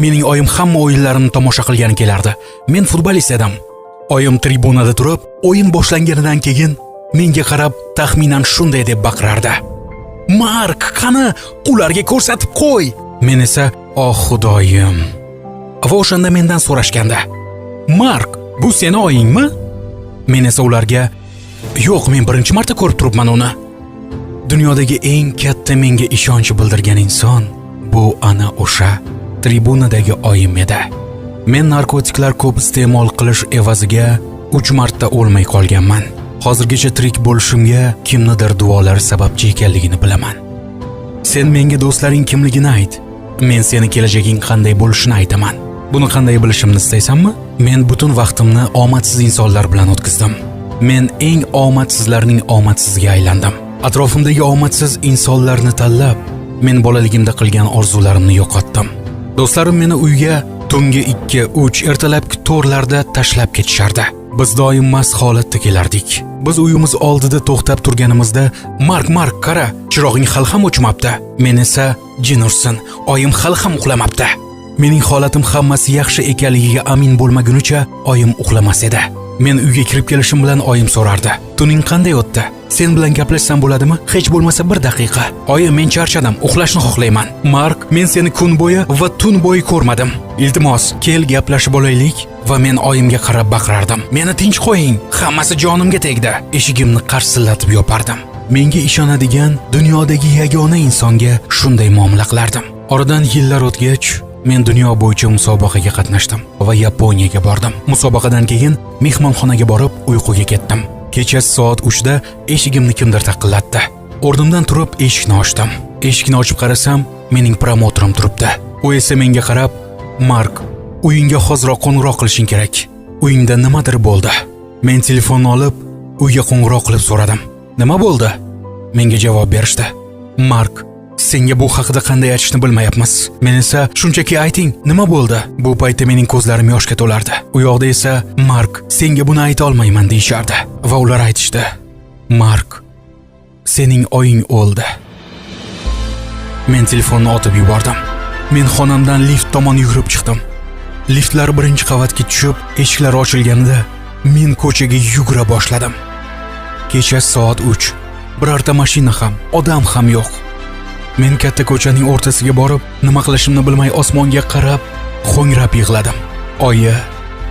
Mening oyim hamma o'yinlarimni tomosha qilgani kelardi. Men futbolist edim. Oyim tribunada turib, o'yin boshlanganidan keyin menga qarab taxminan shunday deb baqirardi: "Mark, qani, ularga ko'rsatib qo'y." Men esa, "Oh Xudoyim." Va o'shanda mendan so'rashganda: "Mark, bu seni oyingmi?" Men esa ularga: "Yo'q, men birinchi marta ko'rib turibman uni." Dunyodagi eng katta menga ishonch bildirgan inson bu ana o'sha tribunadagi oyim edi. Men narkotiklar ko'p iste'mol qilish evaziga 3 marta o'lmay qolganman. Hozirgacha tirik bo'lishimga kimnidir duolari sababchi ekanligini bilaman. Sen menga do'stlaring kimligini ayt. Men seni kelajaging qanday bo'lishini aytaman. Buni qanday bilishimni istaysanmi? Men butun vaqtimni omadsiz insonlar bilan o'tkazdim. Men eng omadsizlarning omadsiziga aylandim. Atrofimdagi omadsiz insonlarni tanlab, men bolaligimda qilgan orzularimni yo'qotdim. Do'stlarim meni uyga tungi 2, 3, ertalabki 4 larda tashlab ketishardi. Biz doim mast holatda kelardik. Biz uyimiz oldida to'xtab turganimizda, "Mark, Mark, qara, chirog'ing hali ham o'chmabdi." Men esa, "Jin ursin, oyim hali ham uxlamabdi." Mening holatim hammasi yaxshi ekanligiga amin bo'lmagunicha oyim uxlamas edi. Men uyga kirib kelishim bilan oyim so'rardi: "Tuning qanday o'tdi? Sen bilan gaplashsam bo'ladimi? Hech bo'lmasa bir daqiqa." "Oyi, men charchadim, uxlashni xohlayman." "Mark, men seni kun bo'yi va tun bo'yi ko'rmadim. Iltimos, kel, gaplashib olaylik." Va men oyimga qarab baqirardim: "Meni tinch qo'ying, hammasi jonimga tegdi." Eshigimni qarsillatib yopardim. Menga ishonadigan dunyodagi yagona insonga shunday muomala qilardim. Oradan yillar o'tgach, men dunyo bo'yicha musobaqaga qatnashdim va Yaponiyaga bordim. Musobaqadan keyin mehmonxonaga borib uyquga ketdim. Kechasi soat 3 da eshigimni kimdir taqillatdi. O'rnimdan turib eshikni ochdim. Eshikni ochib qarasam, mening promoterim turibdi. U esa menga qarab: "Mark, uyingga hoziroq qo'ng'iroq qilishing kerak. Uyingda nimadir bo'ldi." Men telefonni olib, uyga qo'ng'iroq qilib so'radim: "Nima bo'ldi?" Menga javob berishdi: "Mark, senga bu haqida qanday aytishni bilmayapmiz." Men esa, "Shunchaki ayting, nima bo'ldi?" Bu paytda mening ko'zlarim yoshga to'lardi. U yoqda esa, "Mark, senga buni ayta olmayman", deyishardi. Va ular aytishdi: "Mark, sening oying o'ldi." Men telefonni otib yubordim. Men xonamdan lift tomon yugurib chiqdim. Liftlar birinchi qavatga tushib, eshiklar ochilganida men ko'chaga yugura boshladim. Kecha soat 3. Birorta mashina ham, odam ham yo'q. Men katta ko'chaning o'rtasiga borib, nima qilishimni bilmay osmonga qarab, ho'ngrab yig'ladim. "Oyi,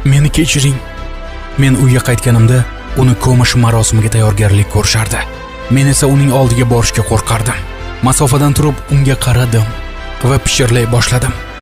meni kechiring." Men uyga qaytganimda uni ko'mish marosimiga tayyorgarlik ko'rishardi. Men esa uning oldiga borishga qo'rqardim. Masofadan turib unga qaradim va pichirlay boshladim.